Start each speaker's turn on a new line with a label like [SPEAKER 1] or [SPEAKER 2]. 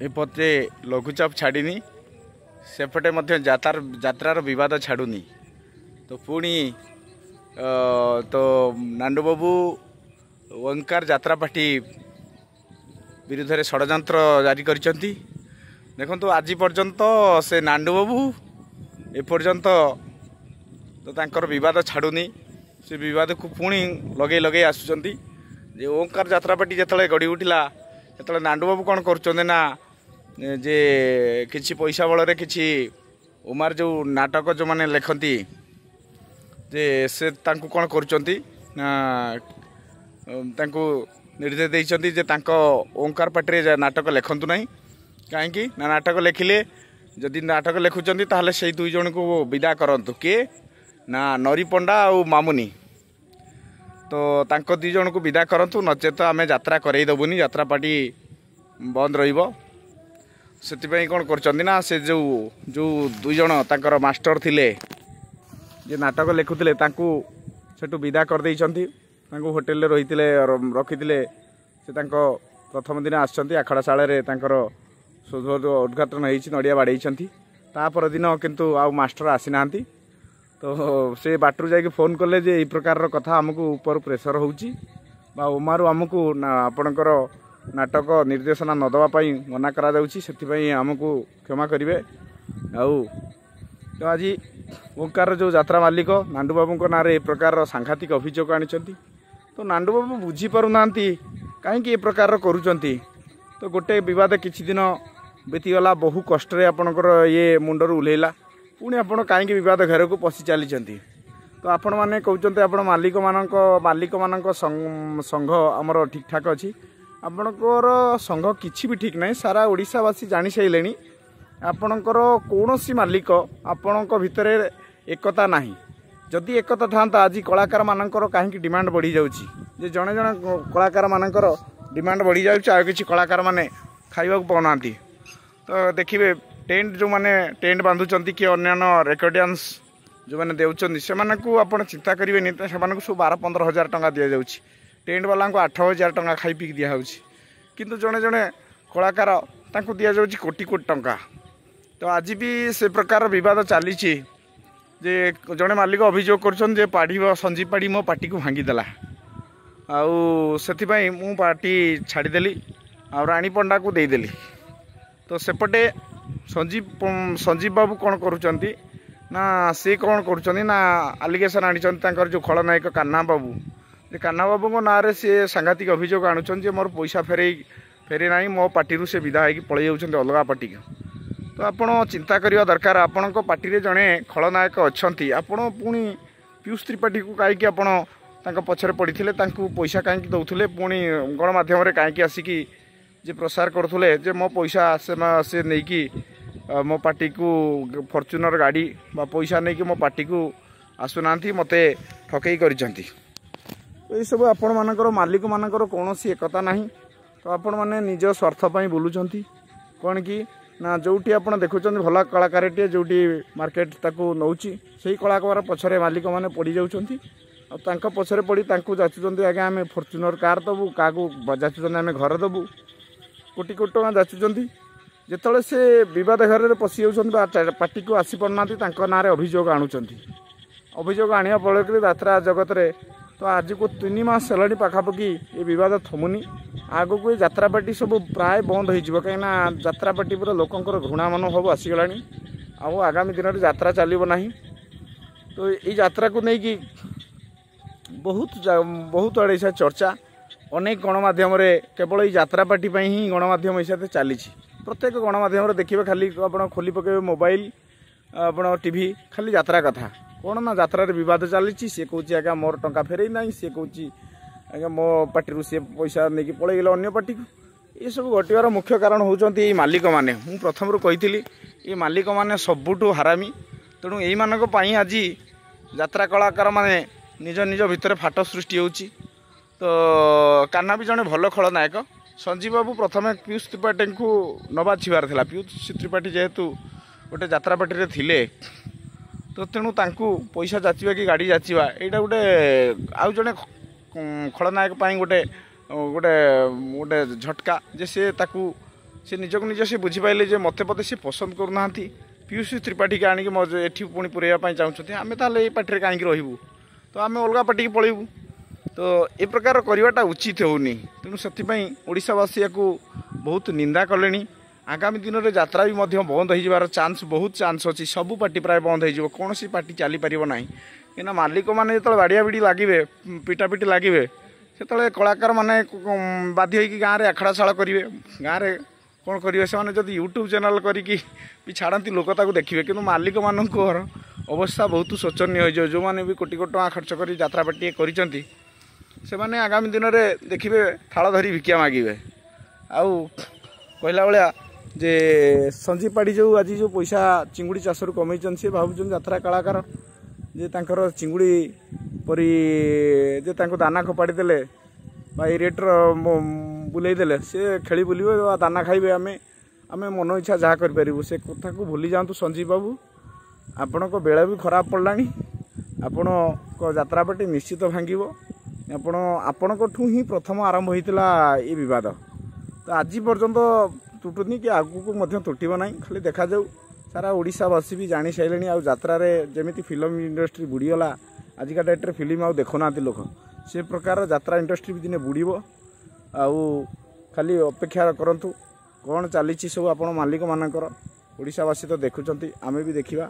[SPEAKER 1] ଏପଟେ ଲଘୁଚାପ ଛାଡ଼ିନି, ସେପଟେ ମଧ୍ୟ ଯାତ୍ରାର ବିବାଦ ଛାଡ଼ୁନି। ତ ପୁଣି ତ ନାଣ୍ଡୁ ବାବୁ ଓଙ୍କାର ଯାତ୍ରା ପାର୍ଟି ବିରୁଦ୍ଧରେ ଷଡ଼ଯନ୍ତ୍ର ଜାରି କରିଛନ୍ତି। ଦେଖନ୍ତୁ, ଆଜି ପର୍ଯ୍ୟନ୍ତ ସେ ନାଣ୍ଡୁ ବାବୁ ଏପର୍ଯ୍ୟନ୍ତ ତ ତାଙ୍କର ବିବାଦ ଛାଡ଼ୁନି। ସେ ବିବାଦକୁ ପୁଣି ଲଗେଇ ଲଗେଇ ଆସୁଛନ୍ତି ଯେ ଓଙ୍କାର ଯାତ୍ରା ପାର୍ଟି ଯେତେବେଳେ ଗଢ଼ି ଉଠିଲା, ସେତେବେଳେ ନାଣ୍ଡୁ ବାବୁ କ'ଣ କରୁଛନ୍ତି ନା ଯେ କିଛି ପଇସା ବଳରେ କିଛି ଉମାର ଯେଉଁ ନାଟକ ଯେଉଁମାନେ ଲେଖନ୍ତି, ଯେ ସେ ତାଙ୍କୁ କ'ଣ କରୁଛନ୍ତି ନା ତାଙ୍କୁ ନିର୍ଦ୍ଦେଶ ଦେଇଛନ୍ତି ଯେ ତାଙ୍କ ଓଙ୍କାର ପାର୍ଟିରେ ନାଟକ ଲେଖନ୍ତୁ ନାହିଁ। କାହିଁକି ନା ନାଟକ ଲେଖିଲେ, ଯଦି ନାଟକ ଲେଖୁଛନ୍ତି ତାହେଲେ ସେଇ ଦୁଇ ଜଣଙ୍କୁ ବିଦା କରନ୍ତୁ। କିଏ ନା ନରି ପଣ୍ଡା ଆଉ ମାମୁନି। ତ ତାଙ୍କ ଦୁଇ ଜଣଙ୍କୁ ବିଦା କରନ୍ତୁ, ନଚେତ ଆମେ ଯାତ୍ରା କରେଇ ଦେବୁନି, ଯାତ୍ରା ପାର୍ଟି ବନ୍ଦ ରହିବ। ସେଥିପାଇଁ କ'ଣ କରୁଛନ୍ତି ନା ସେ ଯେଉଁ ଯେଉଁ ଦୁଇ ଜଣ ତାଙ୍କର ମାଷ୍ଟର ଥିଲେ, ଯେ ନାଟକ ଲେଖୁଥିଲେ, ତାଙ୍କୁ ସେଠୁ ବିଦା କରିଦେଇଛନ୍ତି। ତାଙ୍କୁ ହୋଟେଲରେ ରହିଥିଲେ, ରଖିଥିଲେ। ସେ ତାଙ୍କ ପ୍ରଥମ ଦିନ ଆସିଛନ୍ତି, ଆଖଡ଼ାଶାଳାରେ ତାଙ୍କର ଉଦ୍ଘାଟନ ହେଇଛି, ନଡ଼ିଆ ବାଡ଼େଇଛନ୍ତି। ତା ପରଦିନ କିନ୍ତୁ ଆଉ ମାଷ୍ଟର ଆସିନାହାନ୍ତି। ତ ସେ ବାଟରୁ ଯାଇକି ଫୋନ୍ କଲେ ଯେ ଏଇ ପ୍ରକାରର କଥା, ଆମକୁ ଉପରୁ ପ୍ରେସର ହେଉଛି ବା ଉମାରୁ ଆମକୁ ଆପଣଙ୍କର ନାଟକ ନିର୍ଦ୍ଦେଶନା ନ ଦେବା ପାଇଁ ମନା କରାଯାଉଛି, ସେଥିପାଇଁ ଆମକୁ କ୍ଷମା କରିବେ। ଆଉ ତ ଆଜି ଓଙ୍କାରର ଯେଉଁ ଯାତ୍ରା ମାଲିକ ନାଣ୍ଡୁବାବୁଙ୍କ ନାଁରେ ଏ ପ୍ରକାରର ସାଂଘାତିକ ଅଭିଯୋଗ ଆଣିଛନ୍ତି। ତ ନାଣ୍ଡୁବାବୁ ବୁଝିପାରୁନାହାନ୍ତି କାହିଁକି ଏ ପ୍ରକାରର କରୁଛନ୍ତି। ତ ଗୋଟେ ବିବାଦ କିଛି ଦିନ ବିତିଗଲା, ବହୁ କଷ୍ଟରେ ଆପଣଙ୍କର ଇଏ ମୁଣ୍ଡରୁ ଓହ୍ଲେଇଲା, ପୁଣି ଆପଣ କାହିଁକି ବିବାଦ ଘେରକୁ ପଶି ଚାଲିଛନ୍ତି? ତ ଆପଣମାନେ କହୁଛନ୍ତି ଆପଣ ମାଲିକମାନଙ୍କ ସଂଘ ଆମର ଠିକ୍ଠାକ୍ ଅଛି। ଆପଣଙ୍କର ସଂଘ କିଛି ବି ଠିକ୍ ନାହିଁ। ସାରା ଓଡ଼ିଶାବାସୀ ଜାଣିସାରିଲେଣି ଆପଣଙ୍କର କୌଣସି ମାଲିକ ଆପଣଙ୍କ ଭିତରେ ଏକତା ନାହିଁ। ଯଦି ଏକତା ଥାନ୍ତା, ଆଜି କଳାକାରମାନଙ୍କର କାହିଁକି ଡିମାଣ୍ଡ ବଢ଼ିଯାଉଛି ଯେ ଜଣେ ଜଣେ କଳାକାରମାନଙ୍କର ଡିମାଣ୍ଡ ବଢ଼ିଯାଉଛି, ଆଉ କିଛି କଳାକାରମାନେ ଖାଇବାକୁ ପାଉନାହାନ୍ତି? ତ ଦେଖିବେ, ଟେଣ୍ଟ ଯେଉଁମାନେ ଟେଣ୍ଟ ବାନ୍ଧୁଛନ୍ତି କି ଅନ୍ୟାନ୍ୟ ରେକର୍ଡ଼ିଆନ୍ସ ଯେଉଁମାନେ ଦେଉଛନ୍ତି, ସେମାନଙ୍କୁ ଆପଣ ଚିନ୍ତା କରିବେନି। ତ ସେମାନଙ୍କୁ ସବୁ 12 15 ହଜାର ଟଙ୍କା ଦିଆଯାଉଛି, ଟେଣ୍ଟ ବାଲାଙ୍କୁ 8 ହଜାର ଟଙ୍କା ଖାଇ ପିଇକି ଦିଆହେଉଛି, କିନ୍ତୁ ଜଣେ ଜଣେ କଳାକାର ତାଙ୍କୁ ଦିଆଯାଉଛି କୋଟି କୋଟି ଟଙ୍କା। ତ ଆଜି ବି ସେ ପ୍ରକାର ବିବାଦ ଚାଲିଛି ଯେ ଜଣେ ମାଲିକ ଅଭିଯୋଗ କରୁଛନ୍ତି ଯେ ପାଢ଼ୀ, ସଞ୍ଜୀବ ପାଢ଼ୀ ମୋ ପାର୍ଟିକୁ ଭାଙ୍ଗିଦେଲା, ଆଉ ସେଥିପାଇଁ ମୁଁ ପାର୍ଟି ଛାଡ଼ିଦେଲି ଆଉ ରାଣୀ ପଣ୍ଡାକୁ ଦେଇଦେଲି। ତ ସେପଟେ ସଞ୍ଜୀବ ବାବୁ କ'ଣ କରୁଛନ୍ତି ନା, ସେ କ'ଣ କରୁଛନ୍ତି ନା ଆଲିଗେସନ୍ ଆଣିଛନ୍ତି ତାଙ୍କର ଯେଉଁ ଖଳନାୟକ କାହ୍ନା ବାବୁ, ଯେ କାହ୍ନା ବାବୁଙ୍କ ନାଁରେ ସିଏ ସାଂଘାତିକ ଅଭିଯୋଗ ଆଣୁଛନ୍ତି ଯେ ମୋର ପଇସା ଫେରେଇ ନାହିଁ, ମୋ ପାର୍ଟିରୁ ସେ ବିଦା ହେଇକି ପଳେଇ ଯାଉଛନ୍ତି ଅଲଗା ପାର୍ଟିକୁ। ତ ଆପଣ ଚିନ୍ତା କରିବା ଦରକାର, ଆପଣଙ୍କ ପାର୍ଟିରେ ଜଣେ ଖଳନାୟକ ଅଛନ୍ତି। ଆପଣ ପୁଣି ପିୟୁଷ ତ୍ରିପାଠୀକୁ କାହିଁକି ଆପଣ ତାଙ୍କ ପଛରେ ପଡ଼ିଥିଲେ? ତାଙ୍କୁ ପଇସା କାହିଁକି ଦେଉଥିଲେ? ପୁଣି ଗଣମାଧ୍ୟମରେ କାହିଁକି ଆସିକି ଯେ ପ୍ରସାର କରୁଥିଲେ ଯେ ମୋ ପଇସା ସେ ନେଇକି ମୋ ପାର୍ଟିକୁ ଫର୍ଚୁନର ଗାଡ଼ି ବା ପଇସା ନେଇକି ମୋ ପାର୍ଟିକୁ ଆସୁନାହାନ୍ତି, ମୋତେ ଠକେଇ କରିଛନ୍ତି? ଏଇସବୁ ଆପଣମାନଙ୍କର ମାଲିକମାନଙ୍କର କୌଣସି ଏକତା ନାହିଁ। ତ ଆପଣମାନେ ନିଜ ସ୍ୱାର୍ଥ ପାଇଁ ବୁଲୁଛନ୍ତି। କ'ଣ କି ନା ଯେଉଁଠି ଆପଣ ଦେଖୁଛନ୍ତି ଭଲ କଳାକାରଟିଏ, ଯେଉଁଠି ମାର୍କେଟ ତାକୁ ନେଉଛି, ସେଇ କଳାକାର ପଛରେ ମାଲିକମାନେ ପଡ଼ିଯାଉଛନ୍ତି ଆଉ ତାଙ୍କ ପଛରେ ପଡ଼ି ତାଙ୍କୁ ଯାଚୁଛନ୍ତି, ଆଜ୍ଞା ଆମେ ଫର୍ଚୁନର କାର୍ ଦେବୁ। କାହାକୁ ଯାଚୁଛନ୍ତି ଆମେ ଘର ଦେବୁ, କୋଟି କୋଟି ଟଙ୍କା ଯାଚୁଛନ୍ତି। ଯେତେବେଳେ ସେ ବିବାଦ ଘରରେ ପଶିଯାଉଛନ୍ତି ବା ପାର୍ଟିକୁ ଆସିପାରୁନାହାନ୍ତି, ତାଙ୍କ ନାଁରେ ଅଭିଯୋଗ ଆଣୁଛନ୍ତି। ଅଭିଯୋଗ ଆଣିବା ଫଳରେ ଯାତ୍ରା ଜଗତରେ ତ ଆଜିକୁ 3 ମାସ ହେଲାଣି ପାଖାପାଖି ଏ ବିବାଦ ଥମୁନି। ଆଗକୁ ଏ ଯାତ୍ରା ପାର୍ଟି ସବୁ ପ୍ରାୟ ବନ୍ଦ ହେଇଯିବ, କାହିଁକିନା ଯାତ୍ରା ପାର୍ଟି ପୁରା ଲୋକଙ୍କର ଘୃଣା ମନୋଭାବ ଆସିଗଲାଣି, ଆଉ ଆଗାମୀ ଦିନରେ ଯାତ୍ରା ଚାଲିବ ନାହିଁ। ତ ଏଇ ଯାତ୍ରାକୁ ନେଇକି ବହୁତ ବହୁତ ଆଡ଼େ ଚର୍ଚ୍ଚା, ଅନେକ ଗଣମାଧ୍ୟମରେ କେବଳ ଏଇ ଯାତ୍ରା ପାର୍ଟି ପାଇଁ ହିଁ ଗଣମାଧ୍ୟମ ହିସାବରେ ଚାଲିଛି। ପ୍ରତ୍ୟେକ ଗଣମାଧ୍ୟମରେ ଦେଖିବେ, ଖାଲି ଆପଣ ଖୋଲି ପକାଇବେ ମୋବାଇଲ, ଆପଣ ଟିଭି, ଖାଲି ଯାତ୍ରା କଥା। କ'ଣ ନା ଯାତ୍ରାରେ ବିବାଦ ଚାଲିଛି। ସିଏ କହୁଛି ଆଜ୍ଞା ମୋର ଟଙ୍କା ଫେରେଇ ନାହିଁ, ସିଏ କହୁଛି ଆଜ୍ଞା ମୋ ପାର୍ଟିରୁ ସିଏ ପଇସା ନେଇକି ପଳେଇଗଲେ ଅନ୍ୟ ପାର୍ଟିକୁ। ଏସବୁ ଘଟିବାର ମୁଖ୍ୟ କାରଣ ହେଉଛନ୍ତି ଏଇ ମାଲିକମାନେ। ମୁଁ ପ୍ରଥମରୁ କହିଥିଲି, ଏ ମାଲିକମାନେ ସବୁଠୁ ହାରାମି। ତେଣୁ ଏଇମାନଙ୍କ ପାଇଁ ଆଜି ଯାତ୍ରା କଳାକାରମାନେ ନିଜ ନିଜ ଭିତରେ ଫାଟ ସୃଷ୍ଟି ହେଉଛି। ତ କାହ୍ନା ବି ଜଣେ ଭଲ ଖଳନାୟକ। ସଞ୍ଜୀବ ବାବୁ ପ୍ରଥମେ ପିୟୁଷ ତ୍ରିପାଠୀଙ୍କୁ ନ ବାଛିବାର ଥିଲା। ପିୟୁଷ ତ୍ରିପାଠୀ ଯେହେତୁ ଗୋଟେ ଯାତ୍ରା ପାର୍ଟିରେ ଥିଲେ, ତ ତେଣୁ ତାଙ୍କୁ ପଇସା ଯାଚିବା କି ଗାଡ଼ି ଯାଚିବା, ଏଇଟା ଗୋଟେ ଆଉ ଜଣେ ଖଳନାୟକ ପାଇଁ ଗୋଟେ ଗୋଟେ ଗୋଟେ ଝଟକା ଯେ ସେ ତାକୁ ସେ ନିଜକୁ ନିଜ ସେ ବୁଝିପାରିଲେ ଯେ ମୋତେ ବୋଧେ ସେ ପସନ୍ଦ କରୁନାହାନ୍ତି, ପିୟୁଷ ତ୍ରିପାଠୀକି ଆଣିକି ମୋ ଏଠି ପୁଣି ପୁରେଇବା ପାଇଁ ଚାହୁଁଛନ୍ତି, ଆମେ ତାହେଲେ ଏଇ ପାର୍ଟିରେ କାହିଁକି ରହିବୁ, ତ ଆମେ ଅଲଗା ପାର୍ଟିକି ପଳେଇବୁ। ତ ଏ ପ୍ରକାର କରିବାଟା ଉଚିତ ହେଉନି। ତେଣୁ ସେଥିପାଇଁ ଓଡ଼ିଶାବାସୀ ୟାକୁ ବହୁତ ନିନ୍ଦା କଲେଣି। ଆଗାମୀ ଦିନରେ ଯାତ୍ରା ବି ମଧ୍ୟ ବନ୍ଦ ହେଇଯିବାର ଚାନ୍ସ, ବହୁତ ଚାନ୍ସ ଅଛି। ସବୁ ପାର୍ଟି ପ୍ରାୟ ବନ୍ଦ ହେଇଯିବ, କୌଣସି ପାର୍ଟି ଚାଲିପାରିବ ନାହିଁ। କାହିଁକିନା ମାଲିକମାନେ ଯେତେବେଳେ ବାଡ଼ିଆ ବିଡ଼ି ଲାଗିବେ, ପିଟାପିଟି ଲାଗିବେ, ସେତେବେଳେ କଳାକାରମାନେ ବାଧ୍ୟ ହେଇକି ଗାଁରେ ଆଖଡ଼ାଶାଳ କରିବେ। ଗାଁରେ କ'ଣ କରିବେ ସେମାନେ? ଯଦି ୟୁଟ୍ୟୁବ୍ ଚ୍ୟାନେଲ୍ କରିକି ବି ଛାଡ଼ନ୍ତି, ଲୋକ ତାକୁ ଦେଖିବେ। କିନ୍ତୁ ମାଲିକମାନଙ୍କର ଅବସ୍ଥା ବହୁତ ଶୋଚନୀୟ ହେଇଯିବ। ଯେଉଁମାନେ ବି କୋଟି କୋଟି ଟଙ୍କା ଖର୍ଚ୍ଚ କରି ଯାତ୍ରା ପାର୍ଟିଏ କରିଛନ୍ତି, ସେମାନେ ଆଗାମୀ ଦିନରେ ଦେଖିବେ ଥାଳ ଧରି ଭିକ୍ଷା ମାଗିବେ। ଆଉ କହିଲା ଭଳିଆ ଯେ ସଞ୍ଜୀବ ପାଢ଼ୀ ଯେଉଁ ଆଜି ଯେଉଁ ପଇସା ଚିଙ୍ଗୁଡ଼ି ଚାଷରୁ କମେଇଛନ୍ତି, ସେ ଭାବୁଛନ୍ତି ଯାତ୍ରା କଳାକାର ଯେ ତାଙ୍କର ଚିଙ୍ଗୁଡ଼ି ପରି ଯେ ତାଙ୍କୁ ଦାନା ଫୋପାଡ଼ି ଦେଲେ ବା ଏଇ ରେଟ୍ର ବୁଲେଇ ଦେଲେ ସେ ଖେଳି ବୁଲିବେ ବା ଦାନା ଖାଇବେ, ଆମେ ମନ ଇଚ୍ଛା ଯାହା କରିପାରିବୁ। ସେ କଥାକୁ ଭୁଲି ଯାଆନ୍ତୁ ସଞ୍ଜୀବ ବାବୁ, ଆପଣଙ୍କ ବେଳ ବି ଖରାପ ପଡ଼ିଲାଣି। ଆପଣଙ୍କ ଯାତ୍ରା ପାର୍ଟି ନିଶ୍ଚିତ ଭାଙ୍ଗିବ। ଆପଣ ଆପଣଙ୍କଠୁ ହିଁ ପ୍ରଥମ ଆରମ୍ଭ ହୋଇଥିଲା ଏ ବିବାଦ, ତ ଆଜି ପର୍ଯ୍ୟନ୍ତ ତୁଟୁନି କି ଆଗକୁ ମଧ୍ୟ ତୁଟିବ ନାହିଁ। ଖାଲି ଦେଖାଯାଉ। ସାରା ଓଡ଼ିଶାବାସୀ ବି ଜାଣିସାରିଲେଣି। ଆଉ ଯାତ୍ରାରେ ଯେମିତି ଫିଲ୍ମ ଇଣ୍ଡଷ୍ଟ୍ରି ବୁଡ଼ିଗଲା, ଆଜିକା ଡେଟ୍ରେ ଫିଲ୍ମ ଆଉ ଦେଖୁନାହାନ୍ତି ଲୋକ, ସେ ପ୍ରକାର ଯାତ୍ରା ଇଣ୍ଡଷ୍ଟ୍ରି ବି ଦିନେ ବୁଡ଼ିବ। ଆଉ ଖାଲି ଅପେକ୍ଷା କରନ୍ତୁ କ'ଣ ଚାଲିଛି ସବୁ ଆପଣ ମାଲିକମାନଙ୍କର। ଓଡ଼ିଶାବାସୀ ତ ଦେଖୁଛନ୍ତି, ଆମେ ବି ଦେଖିବା।